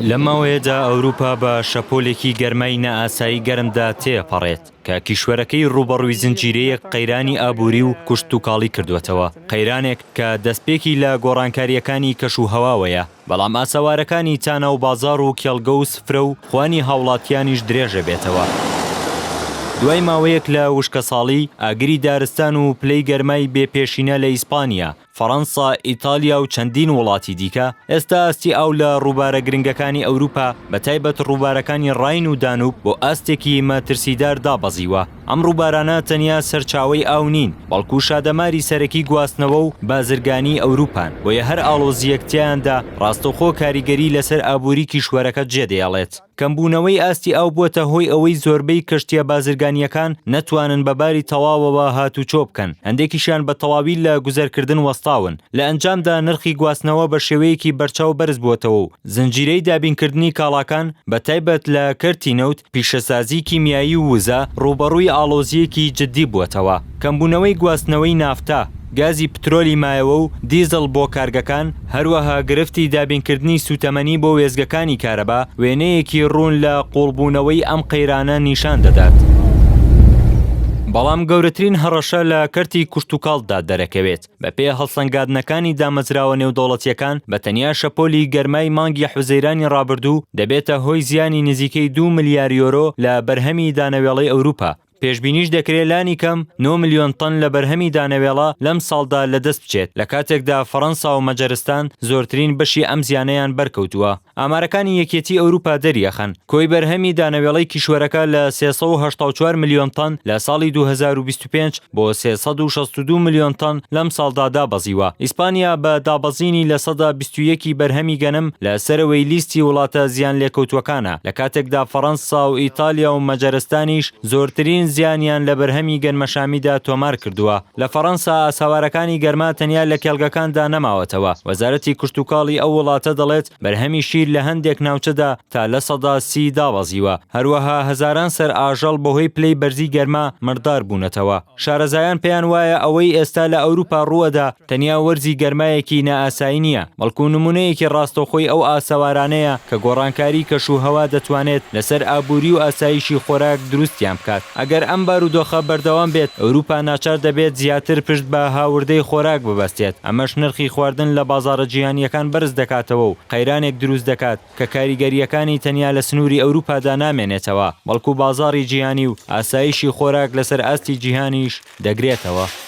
لەم ماوەیەدا ئەوروپا بە شەپۆلێکی گەرمای نائاسایی گەرمدا تێپەڕێت کە کیشوەرەکەی ڕووبەڕووی زنجیرەیەک قەیرانی ئابووری و کشتوکاڵی کردووەتەوە، قەیرانێک کە دەستپێکی لە گۆڕانکارییەکانی کەشوهەواوەیە، بەڵام ئاسەوارەکانی تا ناو بازاڕ و کێڵگە و سفرە و خوانی هاوڵاتیانیش درێژەبێتەوە. دوای ماوەیەک لە وشکەساڵی، ئاگری دارستان و پلەی گەرمای بێ پێشینە لە ئیسپانیا، فەڕەنسا، ئیتالیا و چەندین وڵاتی دیکە، ئێستا ئاستی ئاو لە ڕووبارە گرنگەکانی ئەوروپا، بەتایبەت ڕووبارەکانی ڕاین و دانوب بۆ ئاستێکی مەترسیدار دابەزیوە. ئەم ڕووبارانە تەنیا سەرچاوەی ئاو نین، بەڵکو شادەماری سەرەکی گواستنەوە و بازرگانیی ئەوروپان، بۆیە هەر ئاڵۆزییەک تیایاندا ڕاستەوخۆ کاریگەری لەسەر ئابووری کیشوەرەکە جێدێڵێت. کەمبوونەوەی ئاستی ئاو بووەتە هۆی ئەوەی زۆربەی کەشتییە بازرگانییەکان نەتوانن بە باری تەواوەوە هاتووچۆ بکەن، هەندێکیشیان بە تەواوی لە گوزەرکردن وەستاون، لە ئەنجامدا نرخی گواستنەوە بە شێوەیەکی بەرچاو بەرزبووەتەوە و زنجیرەی دابینکردنی کاڵاکان بە تایبەت لە کەرتی نەوت، پیشەسازی کیمیایی و وزە ڕووبەڕووی ئاڵۆزییەکی جددی بووەتەوە. کەمبوونەوەی گواستنەوەی نافتا، گازی پترۆلی مایەوە و دیزڵ بۆ کارگەکان، هەروەها گرفتی دابینکردنی سووتەمەنی بۆ وێستگەکانی کارەبا، وێنەیەکی ڕوون لە قووڵبوونەوەی ئەم قەیرانە نیشان دەدات. بەڵام گەورەترین هەڕەشە لە کەرتی کشتوکاڵدا دەرەکەوێت. بەپێی هەڵسەنگادنەکانی دامەزراوە نێودەوڵەتییەکان، بە تەنیا شەپۆلی گەرمای مانگی حوزەیرانی ڕابردوو دەبێتە هۆی زیانی نزیکەی دوو ملیار یۆرۆ لە بەرهەمی دانەوێڵەی ئەوروپا. پێشبینیش دەکرێ لانی کەم نۆ ملیۆن تەن لە بەرهەمی دانەوێڵە لەم ساڵدا لەدەست بچێت، لە کاتێکدا فەڕەنسا و مەجەرستان زۆرترین بەشی ئەم زیانەیان بەرکەوتووە. ئامارەکانی یەکێتی ئەوروپا دەریەخەن، کۆی بەرهەمی دانەوێڵەی کیشوەرەکە لە 384 ملیۆن تەن لە ساڵی 2025 بۆ 362 ملیۆن تەن لەم ساڵدا دابەزیوە. ئیسپانیا بە دابەزینی 21% ی بەرهەمی گەنم لە سەرەوەی لیستی وڵاتە زیانلێکەوتووەکانە، لە کاتێکدا فەڕەنسا و ئیتالیا و مەجەرستانیش زۆرترین زیانیان لە بەرهەمی گەنمەشامیدا تۆمار کردووە. لە فەڕەنسا ئاسەوارەکانی گەرما تەنیا لە کێڵگەکاندا نەماوەتەوە، وەزارەتی کشتوکاڵی ئەو وڵاتە دەڵێت، بەرهەمی شیر لە هەندێک ناوچەدا تا 30% دابەزیوە، هەروەها هەزاران سەر ئاژەڵ بەهۆی پلەی بەرزی گەرما مردار بوونەتەوە. شارەزایان پێیان وایە ئەوەی ئێستا لە ئەوروپا ڕووئەدا تەنیا وەرزی گەرمایەکی نائاسایی نییە، بەڵکو نمونەیەکی ڕاستەوخۆی ئەو ئاسەوارانەیە کە گۆڕانکاری کەشوهەوا دەتوانێت لەسەر ئابووری و ئاسایشی خۆراک دروستیان بکات. ئەگەر ئەم بارودۆخە بەردەوام بێت، ئەوروپا ناچار دەبێت زیاتر پشت بە هاوردەی خۆراک ببەستێت، ئەمەش نرخی خواردن لە بازاڕە جیهانییەکان بەرز دەکاتەوە و قەیرانێک دروست دەکات کە کاریگەرییەکانی تەنیا لە سنووری ئەوروپادا نامێنێتەوە، بەڵکو بازاڕی جیهانی و ئاسایشی خۆراک لەسەر ئاستی جیهانیش دەگرێتەوە.